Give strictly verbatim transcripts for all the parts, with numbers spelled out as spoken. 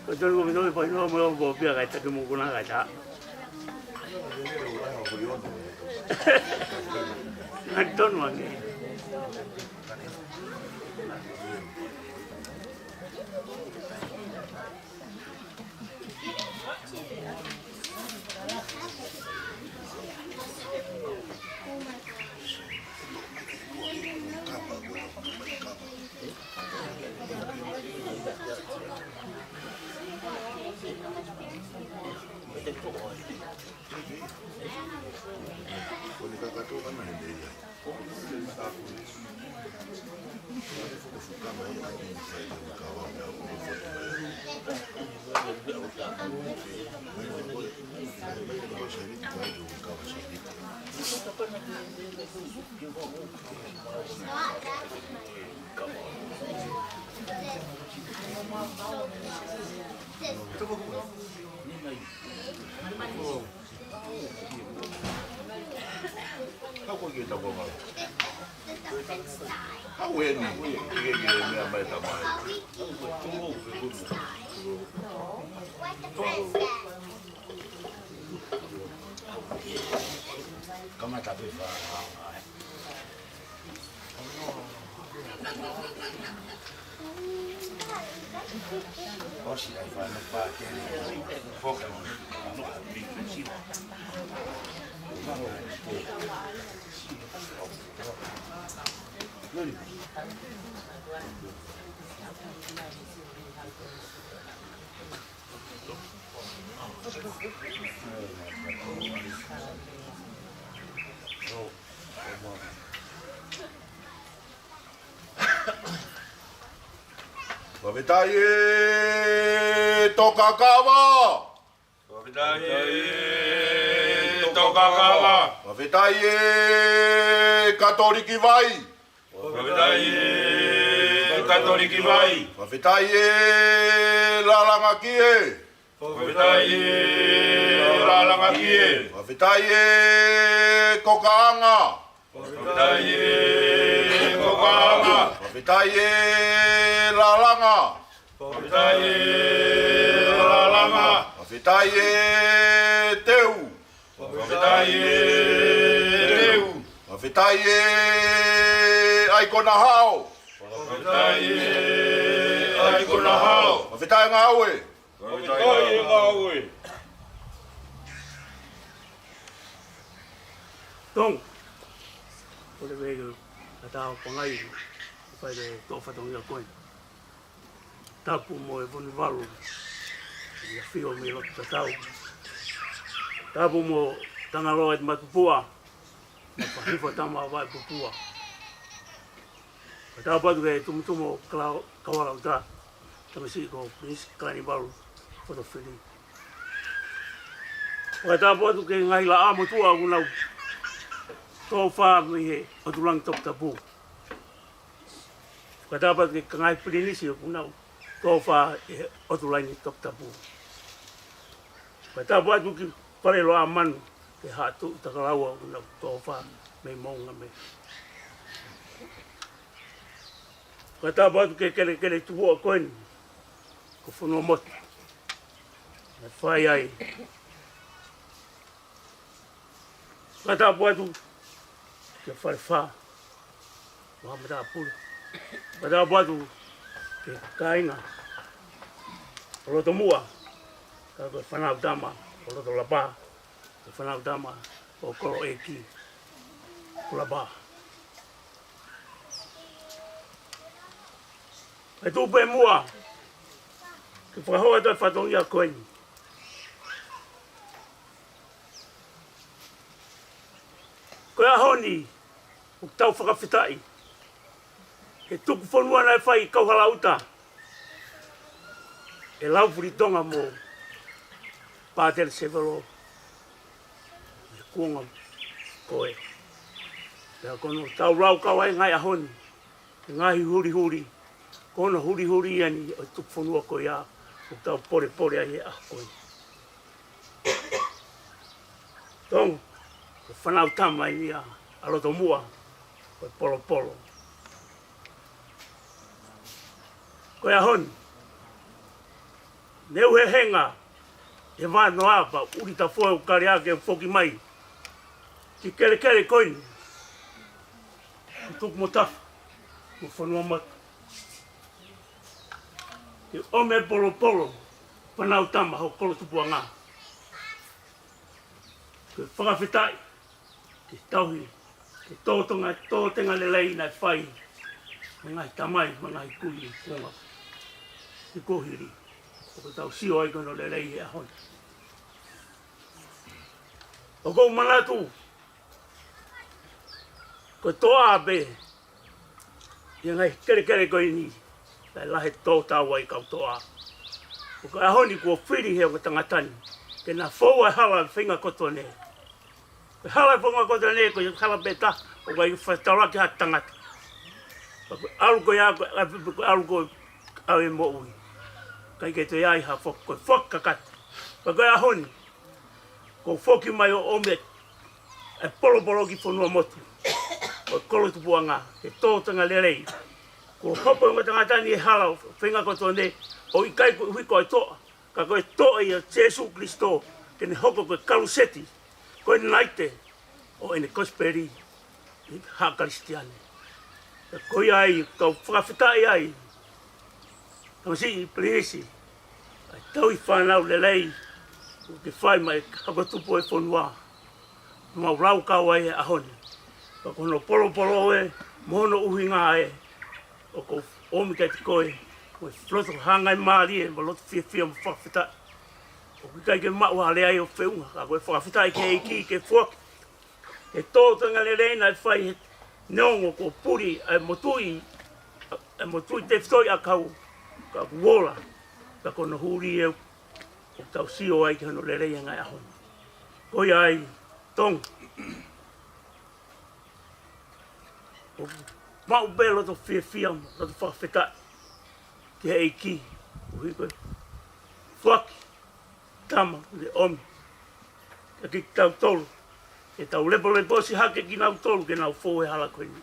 Ko tonu ko tonu pa ino mo lo ko pia kai taki mo kuna kai ta. Ngai tonu ange. Hau ko ki ta ko ngalo. Hau eni, ke ke mea mai ta mai. Kamata pē fa. Fakafetaʻi e Tokakava. Fakafetaʻi e Tokakava. Fakafetaʻi e Katoliki Vai. Fakafetaʻi e Katoliki Vai. Fakafetaʻi e Lālanga Kie. Fakafetaʻi e Lālanga Kie. Fakafetaʻi e Kokaʻanga. Fakafetaʻi e Kokaʻanga. Fakafetaʻi e Lālanga. Fakafetaʻi e Lālanga. Fakafetaʻi e Teu. Fakafetaʻi e Teu. Fakafetaʻi e ʻAikona Hao. Fakafetaʻi e ʻAikona Hao. Fakafetaʻi e ngāue. Fakafetaʻi e ngāue. Tong. Ko e vei ka tau pangai. Fai le tō fatongia ko ē. Tapu mo e Vunivalu. ʻI he ʻafio mei loto tatau. Tapu mo Tangaloa ʻi Matupua. Mo Fahifo Tama Vaipupua. Ka tapu atu ki he tumutumu ʻo Kala-, Kaualauta. Tamasiʻi ko Pilinisi Kalanivalu Fotofili. Ka tapu atu ki he ngaahi laʻā motuʻa ʻoku nau tō fā mei he ʻOtu Langi Toputapu. Ka tapu atu ki he ngaahi pilinisi ʻoku nau tō fā ʻi he ʻOtu Langi Toputapu. Ka tapu atu ki Faleloa Manu, ki he Haʻa Tuʻi Takalaua ʻoku nau tō fā mei Moʻunga mei. Ka tapu atu ki he kelekele tupuʻa ko eni, ko Fonuamotu. Naʻe fai ai. Ka tapu atu ki he Falefā, Vahaʻa Matāpule. Ka tapu atu ki he kāinga ʻo Lotomuʻa, ka ko e fānau tama ʻo Lotolapa, ko e fānau tama ʻo Koloʻeiki Kulapa. ʻE tuʻu pē muʻa ke fakahoa atu e fatongia ko eni. Ko e ʻaho ni, ʻoku tau fakafetaʻi he tuku fonua naʻe fai ʻi Kauhalaʻuta ʻe Laufilitonga mo Pātele Sevelo, he kuonga ko ē. Pea ko hono tau lau kau ai ngaahi ʻaho ni, ngaahi hulihuli, ko hono hulihuli ia ʻeni ʻo e tuku fonua ko ia, ʻoku tau polepole ai he ʻaho ko ē. Tong, ko e fānau tama ʻeni ia ʻa Lotomuʻa, ko e Polopolo. Ko e ʻaho ni, ne u hehenga ʻi he vānoa pea ʻuli tafoe ʻo kaleake ʻo foki mai ki he kelekele ko eni, ko Tukumotafa mo Fonuamotu, ke ʻomi e Polopolo, fānau tama ho kolo tupuʻanga. Ke fakafetaʻi, ke tauhi, ke tō tonga, tō tenga lelei naʻe fai, mo e ngaahi tamai, mo e ngaahi kui ʻi kuonga, ʻi kuohili. ʻOku tau sio ai ki hono lelei he ʻaho ni. ʻOku ou manatu, ko e toʻa pē ʻi he ngaahi kelekele ko eni, Kae lahi e tō tau ai kau toa. ʻO ka ʻaho ni kuo fili he ongo tangata ni ke na fou e hala feinga kotoa nei. Ko e hala feinga kotoa nei, ko e hala pē taha ʻoku ʻikai fakataulaki ha tangata. Ka ko e ʻalu ko ia, ko e ʻalu ko au e moʻui. ʻIkai ke toe ai ha fo-, ko e fakakakato. Ka ko e ʻaho ni, kuo foki mai ʻo ʻomi e polopolo ki fonua motu ʻo e kolo tupuʻanga, ke tō tanga lelei. Kuo hopo e ongo tangata ni he hala feinga kotoa nei, ʻo ʻikai koeʻuhi ko e toʻa, ka ko e toʻa ʻia Sēsū Kalaisi, ke ne hoko ko e kaluseti, ko e naite ʻo ʻene kosipeli ʻi he haʻa Kalisitiane. Ka ko ia ai, kau fakafetaʻi ai, tamasiʻi Pilinisi, ʻa e tauhi fānau lelei ʻoku ke fai mai, hako tupu e fonua. Mau lau kau ai he ʻaho ni. Ka ko hono polopolo ē, mo hono ʻuhinga ē, ʻoku ou ʻomi kiate koe, mo e loto hangaimālie, mo e loto fiefia mo fakafetaʻi. ʻOku ʻikai ke maʻu ha lea ʻo feʻunga, ka ko e fakafetaʻi ki he ʻEiki ke foaki e tō tanga lelei naʻe fai he neongo kuo puli ʻa e motuʻi, ʻa e motuʻi tefitoʻi ʻakau, ka kuo ola, ka ko hono huli ē ʻoku tau sio ai ki hono lelei ʻa e ngaahi ʻaho ni. Ko ia ai, Tonga, ʻoku maʻu pē loto fiefia mo loto fakafetaʻi ki he ʻEiki, ʻuhi ko e foaki tama ne ʻomi kiate kitautolu, ke tau lepoleposi hake kinautolu ke nau fou he hala ko eni.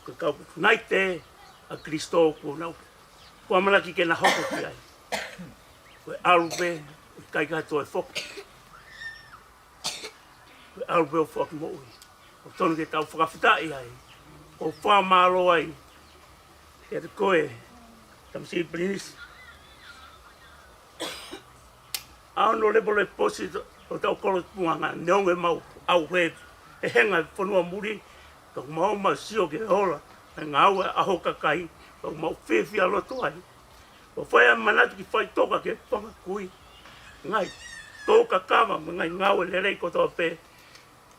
Ko e kau naite ʻa Kalaisi kuo nau, kuo ʻamanaki ke na hoko ki ai. Ko e ʻalu pē, ʻikai ke toe foki. Ko e ʻalu pē ʻo foaki moʻui. ʻOku totonu ke tau fakafetaʻi ai, ʻo fakamālō ai kiate koe, tamasiʻi Pilinisi, ʻa hono lepoleposi ʻo hotau kolo tupuʻanga, neongo ʻemau ʻauhē he henga fonua muli, ka ʻoku mau ō mai ʻo sio ki he ola ʻa e ngāue ʻa ho kakai, ka ʻoku mau fiefia loto ai. ʻO fai ʻa e manatu ki faʻitoka ki he fanga kui, ngaahi tō kakava mo e ngaahi ngāue lelei kotoa pē,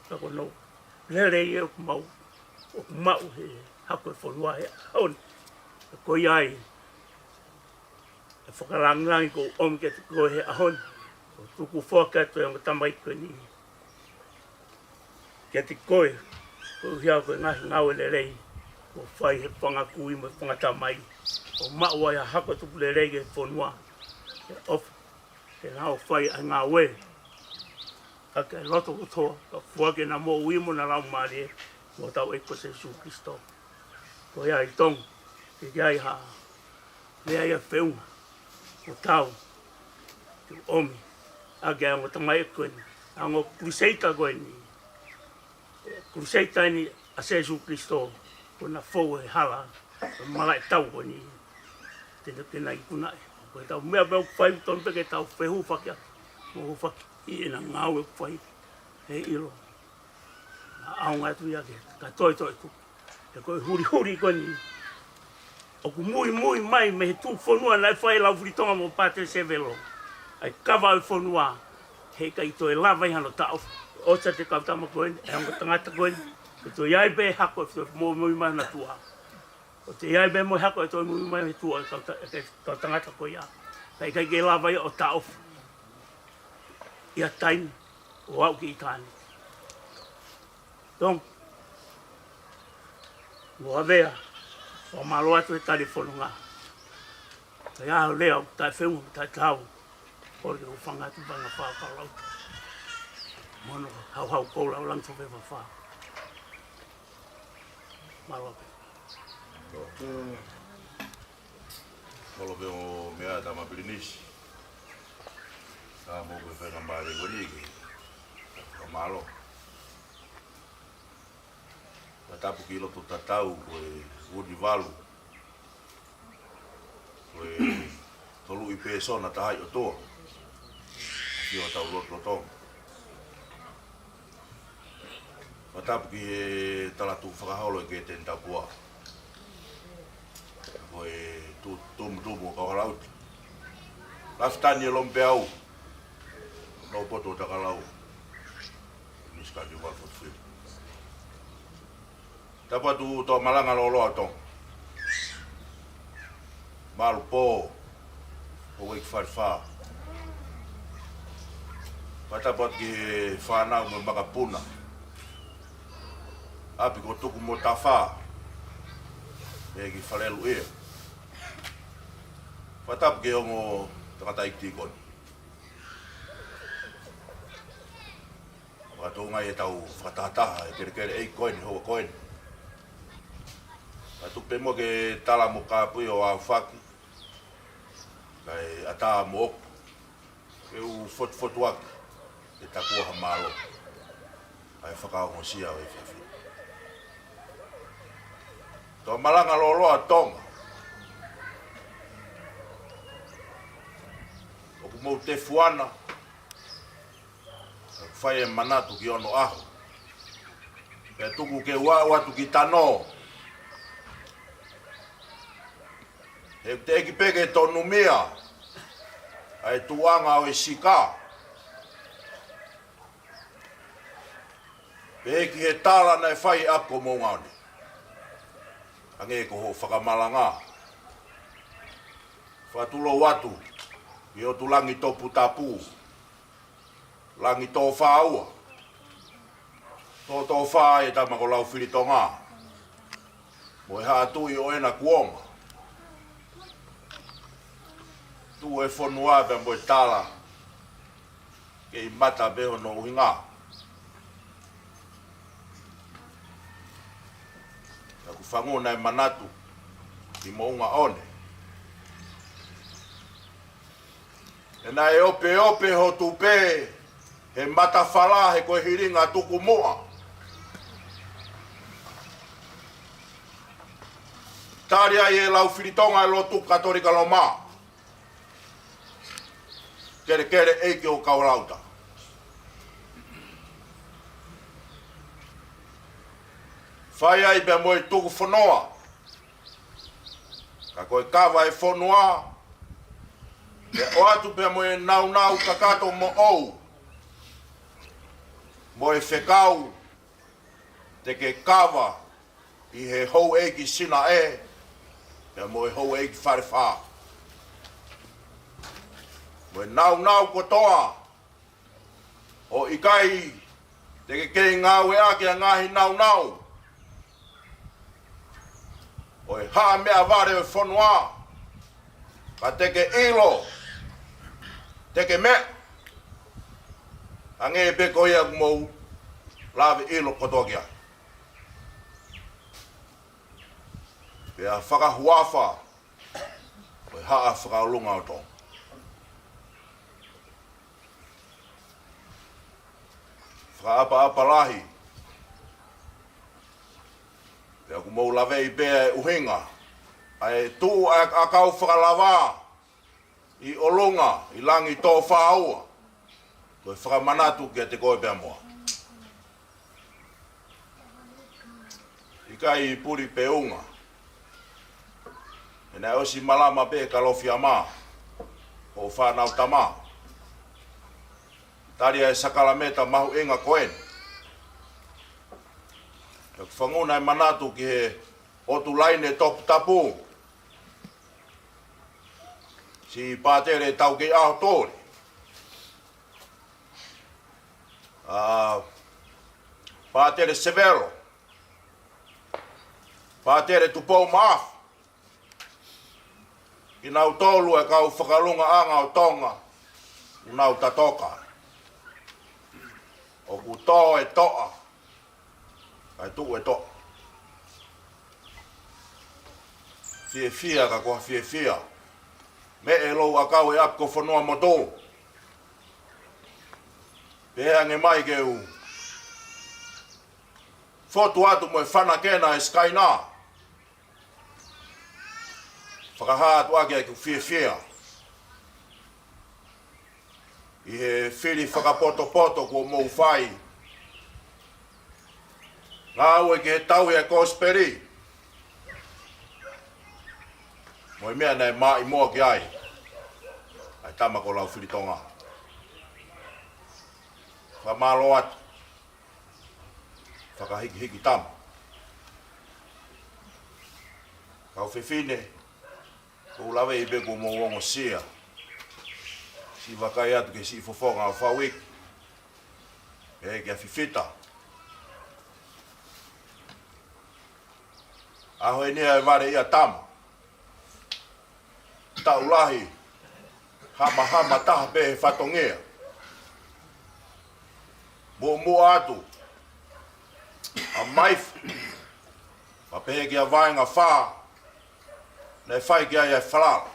ka ko hono lelei ē ʻoku mau, ʻoku maʻu he hako e fonua he ʻaho ni. Ko ia ai, ʻa e fakalāngilangi ʻoku ou ʻomi kiate koe he ʻaho ni, ʻo tuku foaki atu e ongo tamaiki ko eni kiate koe, koeʻuhi ko e ngaahi ngāue lelei kuo fai he fanga kui mo e fanga tamai, ʻo maʻu ai ha hako tupu lelei ki he fonua, he ʻofa ke nau fai ʻa e ngāue ʻaki e loto kotoa, kae foaki ʻena moʻui mo ʻena laumālie, mo hotau ʻEiki ko Sēsū Kalaisi. Ko ia ai Tonga, ke ʻikai ha lea ia feʻunga, ʻo tau, ke ʻomi ʻaki ʻa e ongo tamaiki ko eni, ʻa e ongo kuluseita ko eni. Kuluseita eni ʻa Sēsū Kalaisi, ko ʻena fou he hala, ko e malaʻe tau ko eni. Te ne, te ne ikunaʻi. Ko ʻetau meʻa pē ʻoku fai, tonu pē ke tau fehūfaki ʻaki, mo hūfaki ʻi heʻena ngāue ʻoku fai, he ʻilo naʻa ʻaonga atu ia ke, ka toe toe tupu. He ko e hulihuli ko eni ʻoku muimui mai mei he tuʻufonua naʻe fai ʻe Laufilitonga mo Pātele Sevelo ʻa e kava ʻo e fonua, heʻikai toe lava ia hano taʻofi. ʻOsi ʻa e kau tama ko eni, ʻa e ongo tangata ko eni, ʻoku toe ʻi ai pē hako ʻe toe muimui mai naʻa tuʻa. ʻOku toe ʻi ai pē mo e hako ʻe toe muimui mai naʻa tuʻa, kau ta-, e kau tangata ko ia. Kae ʻikai ke lava ia ʻo taʻofi ia taimi ʻo aʻu ki ʻitāniti. Tonga, mo Havea, fakamālō atu he tali fononga. Ka ʻi ai ha lea ʻoku taʻefeʻunga mo taʻetau, kole ke u hūfanga atu pē ʻi he ngaahi fākau lau. Mo hono hauhau kou lau langi fafē fafā. Mālō pē. Mālō pē ʻo meʻa, tama Pilinisi. Ka mou ke fenga mālie ko eni ke fakamālō. Ka tapu ki loto tatau ko e Vunivalu, ko e toluʻi pēsona taha ʻi ʻOtua. Ki hotau lotolotonga. Ka tapu ki he tala tukufakaholo ʻe Keteni Tapua. Ko e tu-, tumutumu ʻo Kauhalaʻuti. Lafitani ʻe Lomipeau. Nō Poto ʻo Takalau. Nisikati Ualfotofili. Tapu atu Toa Malanga Loloa ʻo Tonga. Mālō pō, houʻeiki Falefā. Fakatapu atu ki he fānau mo e makapuna. ʻApi ko Tuku mo Tafa, ʻEiki Faleluʻia. Fakatapu ki he ongo tangataʻeiki tīkoni. Fakatouʻanga ʻetau fakatahataha ʻi he kelekele ʻeiki ko eni, houa ko eni. Ka tuku pē muʻa ke tala mo kāpui ʻo aofaki, kae ʻatā moʻoku ke u fotufotuaki ʻi he takuaha mālō ʻa e fakaongosia ʻo e efiafi ni. Toa malanga lōloa Tonga, ʻoku mou tefuana, ʻoku fai e manatu ki onoʻaho, pea tuku ke u aʻu atu ki tano. He ʻoku teʻeki pē ke tonumia ʻa e tuʻunga ʻo e sika. Pehē ki he tala naʻe fai ʻapi ko Moʻungaone, hangē ko hoʻo fakamalanga. Fakatulou atu ki he ʻOtu Langi Toputapu, Langi Tōfā Ua, Tōtōfā e tama ko Laufilitonga, mo e Haʻa Tuʻi ʻo ʻena kuonga. Tuʻu e fonua pea mo e tala, kei mata pē hono ʻuhinga. Ka ʻoku fangu naʻe manatu ki Moʻungaone. He naʻe opeope ho tupe he matafala he ko e hilinga tuku muʻa. Tali ai ʻe Laufilitonga e lotu Katolika Loma, kelekele ʻeiki ʻo Kaulauta. Fai ai pea mo e tuku fonua, ka ko e kava e fonua, pea ʻoatu pea mo e naunau kakato moʻou, mo e fekau te ke kava ʻi he houʻeiki Sinaʻe, pea mo e houʻeiki Falefā. Mo e naunau kotoa, ʻo ʻikai te ke kei ngāueʻaki ʻa e ngaahi naunau ʻo e haʻa meʻavale ʻo e fonua, ka te ke ʻilo, te ke meʻa, hangē pē ko ia ʻoku mou lave ʻilo kotoa ki ai. Pea fakahuafa ko e Haʻa Fakaʻolunga ʻo Tonga. Fakaʻapaʻapa lahi, pea ʻoku mou laveʻi pē ʻa e ʻuhinga ʻa e tuʻu ʻa e ʻakau fakalava ʻi ʻolunga ʻi Langi Tōfā Ua, ko e fakamanatu kiate koe pea mo au. ʻIkai puli pe unga, he naʻe ʻosi malama pē ʻe Kalofiama hoʻo fānau tama. Tali ʻa e sakalameta mahuʻinga ko eni. He ʻoku fangu naʻe manatu ki he ʻOtu Laine Toputapu, siʻi Pātele Taukeiʻaho Toli, ʻa Pātele Sevelo, Pātele Tupou Maʻafu, kinautolu e kau fakalungaʻanga ʻo Tonga, ʻoku nau tatoka. ʻOku tō e toʻa, kae tuʻu e toʻa. Fiefia ka ko ha fiefia. Meʻe lou ʻakau e ʻapi ko Fonuamotu. Pehē ange mai ke u fotu atu mo e fanakena e sikaina. Fakahā atu ʻaki ʻeku fiefia ʻi he fili fakapotopoto kuo mou fai. Ngāue ki he tauhi ʻa e kosipeli. Mo e meʻa naʻe maʻimoa ki ai ʻa e tama ko Laufilitonga. Fakamālō atu. Fakahikihiki tama. Kau fefine, ʻOku ou laveʻi pē kuo mou ongosia. Siʻi vakai atu ki he siʻi fofonga ʻo Fauiki, pehē kia Fifita. ʻAho eni ʻe vale ia tama. Taʻu lahi, hamahama taha pē he fatongia. Muʻomuʻa atu ʻa Maifa, pea pehē kia Vaenga Fā, naʻe fai ki ai ʻa e falala.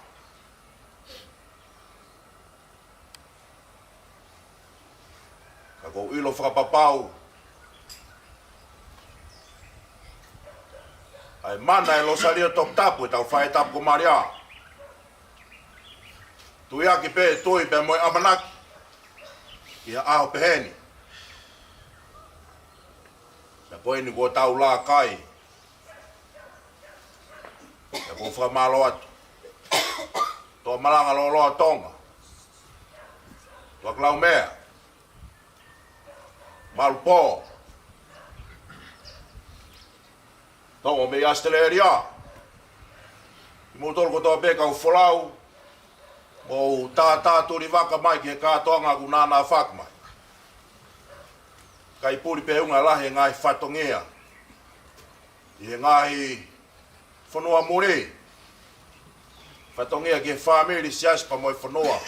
Ka ʻoku ou ʻilo fakapapau ʻa e mana ʻe Losalio Toputapu, ʻetau faʻē tapu ko Malia, tuiaki pē, tui pē mo e ʻamanaki ʻi ha ʻaho pehē ni. Pea ko eni kuo tau laka ai. Pea ʻoku ou fakamālō atu. Toa Malanga Loloa Tonga, Toa Kalaumea, Malupō, Tonga mei ʻAositelēlia, kimoutolu kotoa pē kau folau, mou tātā tulivaka mai ki he kātoanga ʻoku nānā fak mai. Kae puli pē ʻuhinga lahi e ngaahi fatongia ʻi he ngaahi fonua muli. Fatongia ki he fāmili, siasi pea mo e fonua.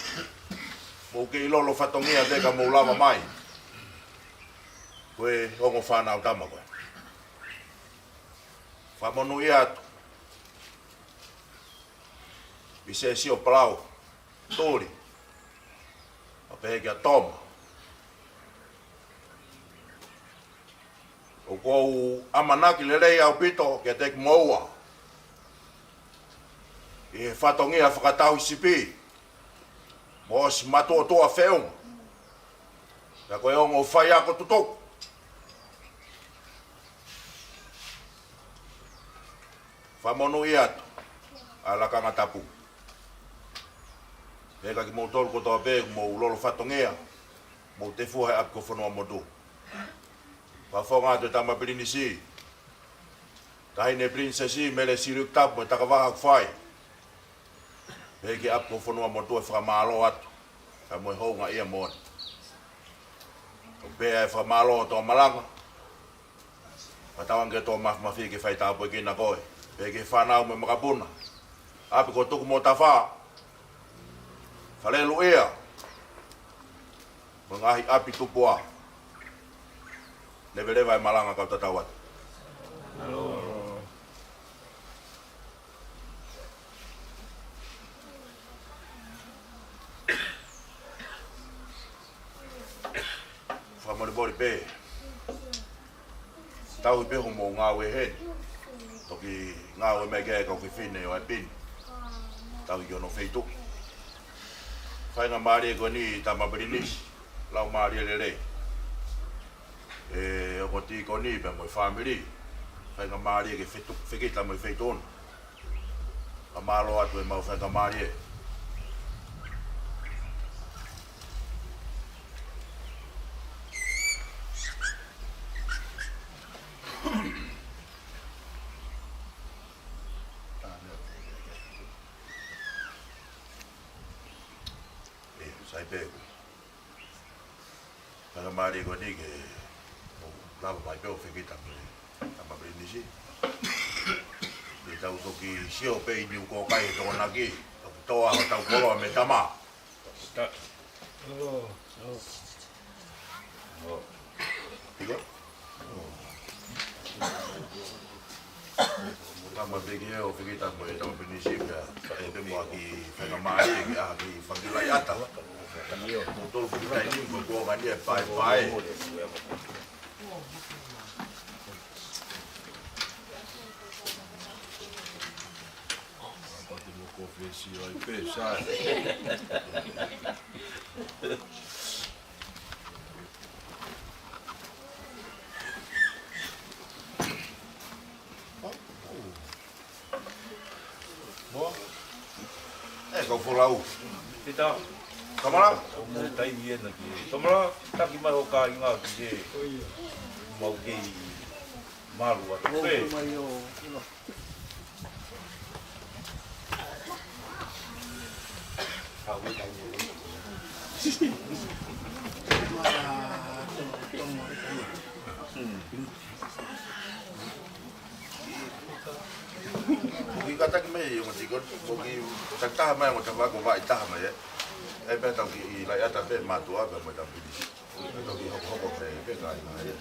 Mou kei lolo fatongia pē ka mou lava mai. Ko e ongo fānau tama ko ē. Fakamonūʻia atu. Misesi ʻo Palau, Tuli, pea pehē kia Toma. ʻOku ou ʻamanaki lelei ʻaupito kiate kimoua ʻi he fatongia fakatauhisipi mo ʻosi matuʻotuʻa feʻunga. Pea ko e ongo faiako tutuku. Fakamonūʻia atu ʻa e lakanga tapu. Pea kia kimoutolu kotoa pē ʻoku mou lolo fatongia, mou tefua he ʻapi ko Fonuamotu. Fakafofonga atu e Tama Pilinisi, Taʻahine Pilinisesi Mele Siliu Tapu mo e takavaha ʻoku fai. Pehē ki he ʻapi ko Fonuamotu e fakamālō atu, kae mo e houngaʻia moʻoni. ʻOku pehē ʻa e fakamālō ʻo Toa Malanga, fakatauange ki he Toa Mafimafi ke fai tāpuekina koe. Pehē ki he fānau mo e makapuna, ʻapi ko Tukumotafa, Faleluʻia, mo e ngaahi ʻapi tupuʻa. Leveleva e malanga kau tatau atu. Fakamolemole pē. Tauhi pē hoʻomou ngāue heni. Toki ngāue mai ki ai e kau fefine ʻo e pini. Tauhi ki hono feituʻu. Faingamālie ko eni Tama Pilinisi, laumālie lelei. ʻE ongo tīkoni pea mo e fāmili. Faingamālie ke fetu-, fekita mo e feituʻu na. Fakamālō atu e mau faingamālie. ʻE, sai pē. Fakamālō ko eni ke mou lava mai pē ʻo fekita mo e Tama Pilinisi. Ke tau toki sio pē ʻi Niukōkai he Tokonaki, toki toa hotau koloa mei Tama. Piko? Tama pē ke ʻo fekita mo e Tama Pilinisi pea, ʻe pē mo e kiʻi faingamālie ke ʻaha kiʻi fakalaʻiʻata. Mo tolu fakalaʻiʻata ni mo ko ngani e paepae. Pati mo ko fesi ai pē, sai. Mo? ʻE, kau folau. Pita. Kamala? Mo taimi ena ki. Kamala, taki mai ho kāinga ki he. Mau kei malu atu pē. Ko e kātaki mai ʻo e ongo tīkoni, ko e taki taha mai ʻo e ongo tama ko e vaʻa ʻi taha mai ē. ʻE pē tau kiʻi laiʻata pē mātuʻa pē mo e tama pili. Tau kiʻi hokohoko pē, pē kāinga ē.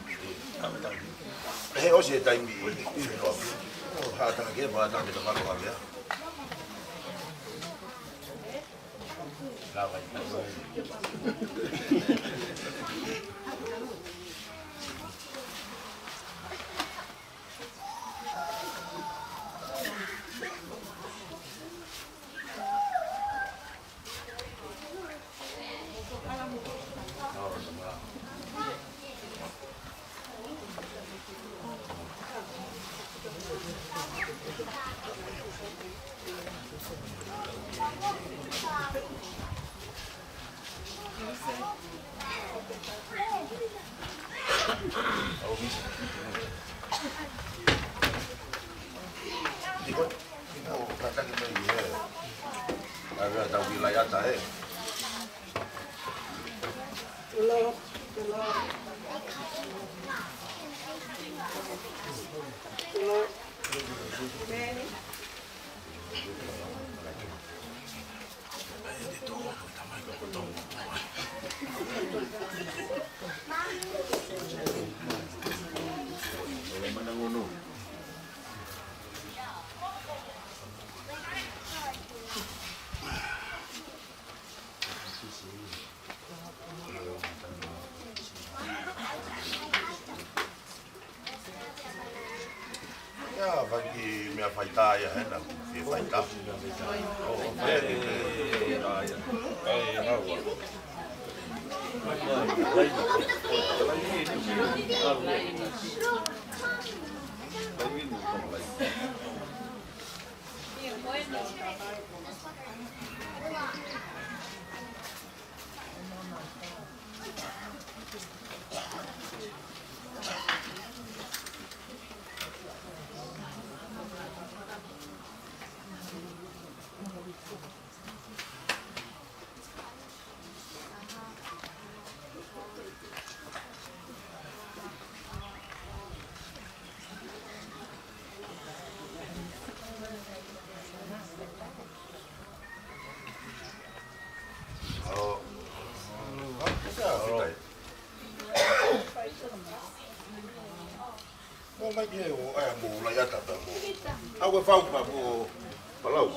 ʻE he ʻosi e taimi ʻi, ʻi, ʻi, ʻo, ha taha ke, ha taha ke tama ko Havea. Ia, fai ki meʻa faitā ia, he naʻa ku fie faitā. ʻO, fai ki te. Mo mai ke o ai mo laiʻata pē mo. Au e fau pē mo palau.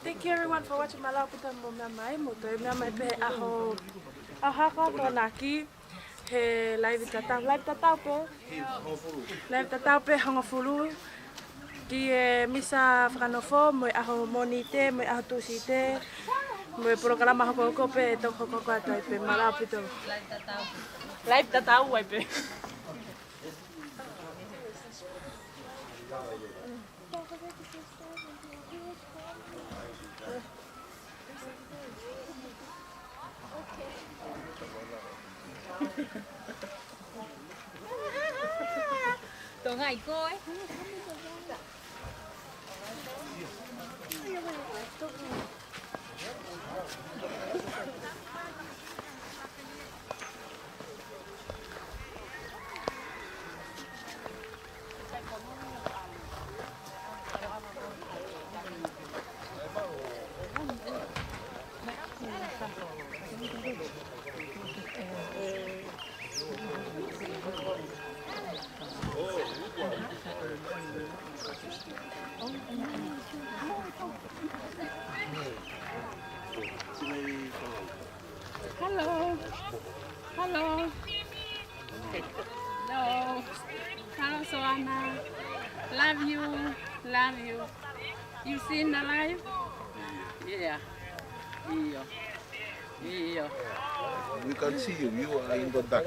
Thank you everyone for watching my live. Pita mo mea mai, mo toe mea mai pē ʻaho, ʻaho hako Tokonaki. He live tatau, live tatau pē. Live tatau pē hongofulu. Ki he misa fakanofo, mo e ʻaho Mōnite, mo e ʻaho Tūsite. Mo e polokalama hokohoko pē, tau hokohoko atu ai pē, mālō ʻaupito. Live tatau ai pē. Tonga i koe. Hello. Hello. Hello. Hello, Soana. Love you. Love you. You seen the live? Yeah. ʻIo. ʻIo. We can see you. You are in the dark.